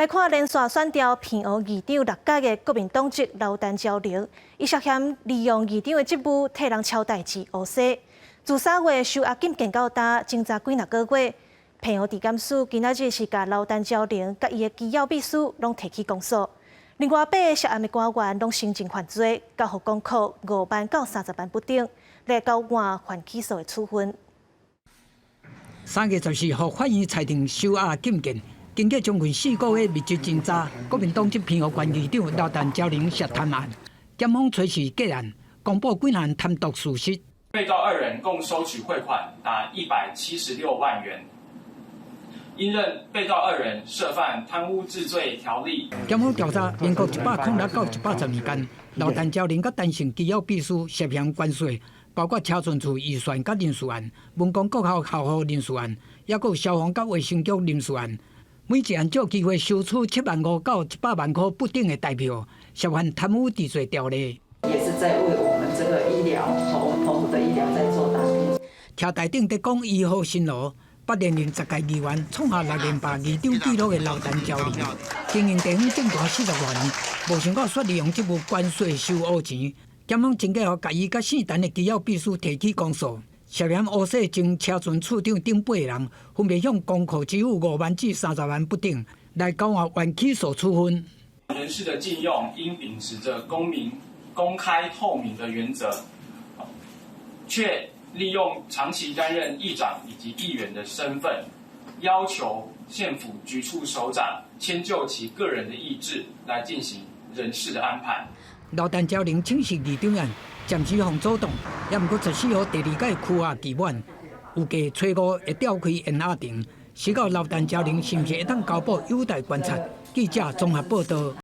來看連續選調澎湖議長六屆的國民黨籍劉陳昭玲，伊涉嫌利用議長的職務替人抄代誌烏西，自3月收押禁見到今，偵查幾若個月，澎湖地檢署今仔日是共劉陳昭玲佮伊的機要秘書攏提起公訴。另外八个涉案的官員攏承認犯罪，交予公扣5萬到30萬不等，來交換緩起訴的處分。3月14號，法院裁定收押禁見。經過將近4個月密集偵查，國民黨籍澎湖縣議長劉陳昭玲涉貪案，檢方隨時結案，公布幾項貪瀆事實。被告二人共收取賄款達176萬元，應認被告二人涉犯貪污治罪條例。檢方調查，民國106到110年間，劉陳昭玲佮陳姓機要秘書涉嫌關稅，包括車船處預算佮人事案、文光國校校服人事案，抑閣有消防佮衛生局人事案。每一案借機會收取7萬5到100萬塊不等的代票，涉犯貪污治罪條例。也是在為我們這個醫療，我們澎湖的醫療在做打拼。徛台頂佇講醫好辛勞，八連任十屆議員，創下六連霸議長紀錄的劉陳昭玲，經營地方政壇40多年，無想到煞利用職務關稅收烏錢，檢方偵過後，共伊佮姓陳的機要秘書提起公訴。涉嫌烏洗前車船處長等八个人，分別向公庫支付5萬至30萬不等，來交換緩起訴處分。人事的進用應秉持著公民、公開、透明的原則，卻利用長期擔任議長以及議員的身份，要求縣府局處首長遷就其個人的意志來進行人事的安排。劉陳昭玲請辭議長案，暫時予阻擋，也毋過14號第二屆拘押期滿，預計初五會調開延押庭，時到劉陳昭玲是毋是會當交保，有待觀察。記者綜合報道。